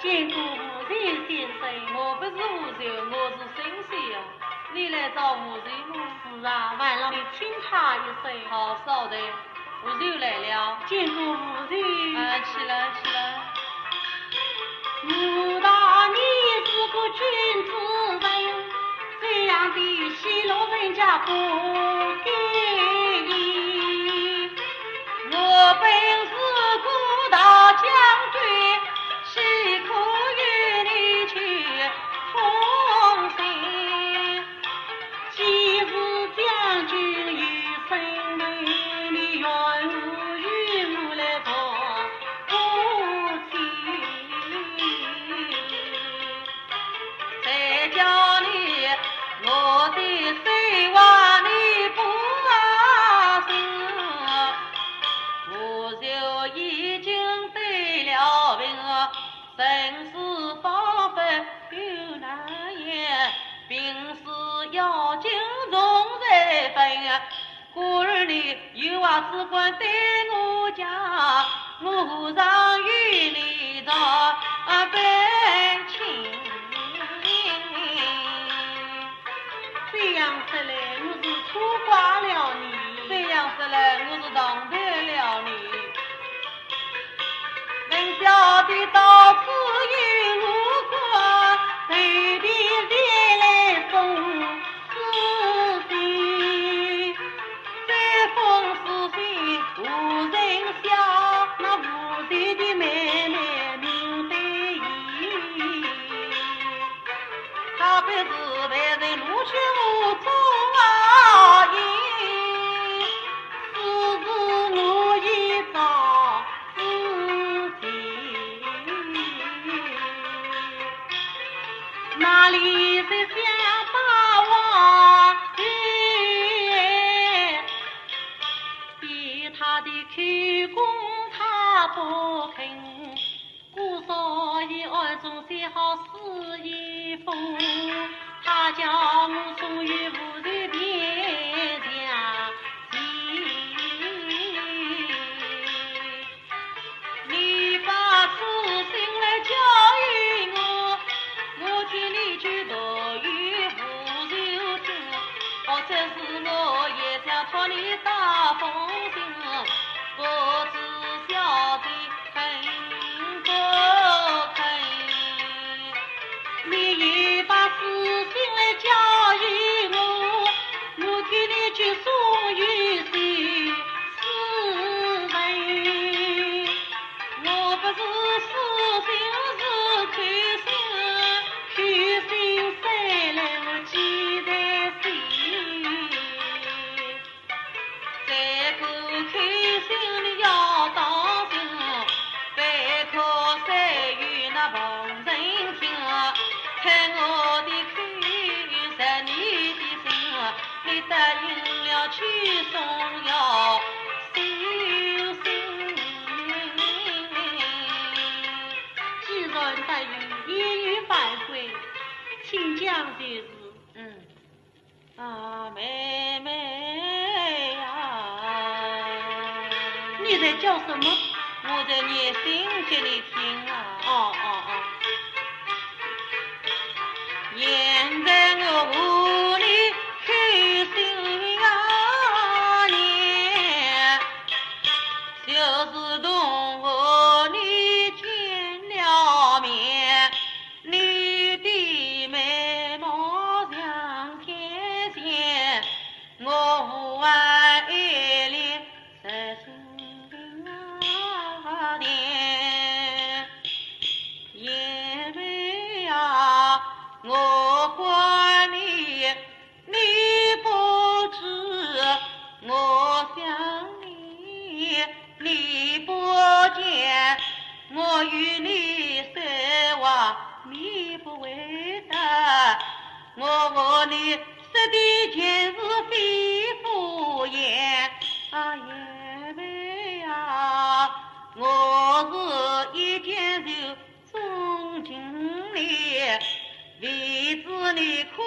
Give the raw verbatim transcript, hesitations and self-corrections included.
见过无愁先生。我不是无愁，我是沈黛呀。你来找无愁么？是啊，烦劳你请他一声。好，稍等，无愁来了。见过无愁。啊，起来，起来。武大你是个君子人，这样的戏弄人家不给力。我本是个大将军，岂可与你去通信？既是将军有身份，你怨何与我来同去？ 谁叫你我的手腕你不信？我就已经得了病，生死方法有难言，病死要紧重在分。 故而你有话只管对我讲，我何尝与你谈啊悲情？这样说来，我是错怪了你。这样说来，我是当得了你。 能晓得到此有无官，特地前来送书信。这封书信何人写？那无愁的妹妹名黛玉。 她不是被人录取我做啊，因此是我一早之情。哪里是想把我的，比她的口供她不肯。 故所以暗中写好诗一封，她叫我送与无愁殿下去。你把书信来交与我，我替你去读与无愁听。哦，这是我也想托你打封信，不知晓得 肯不肯？你也把书信来交与我，我替你去送与谁？是谁？我不是书信，是口信，口信谁来我记得谁？ 这个口信你要当心，不可随与那旁人听。看我的口，在你的心，你答应了去送要小心。既然答应，也有反悔，请讲就是。嗯。 啊，妹妹呀。你在叫什么？我在念信给你听啊。哦，哦，哦。现在我和你口信啊念，就是同和你见了面， 你的美貌像天仙，我还爱恋在心啊田。贤妹啊，我唤你，你不知，我想你，你不见，我与你说话，你不回答，我和你说的全是肺腑言。啊，贤妹啊，我是一见就钟情你，未知你可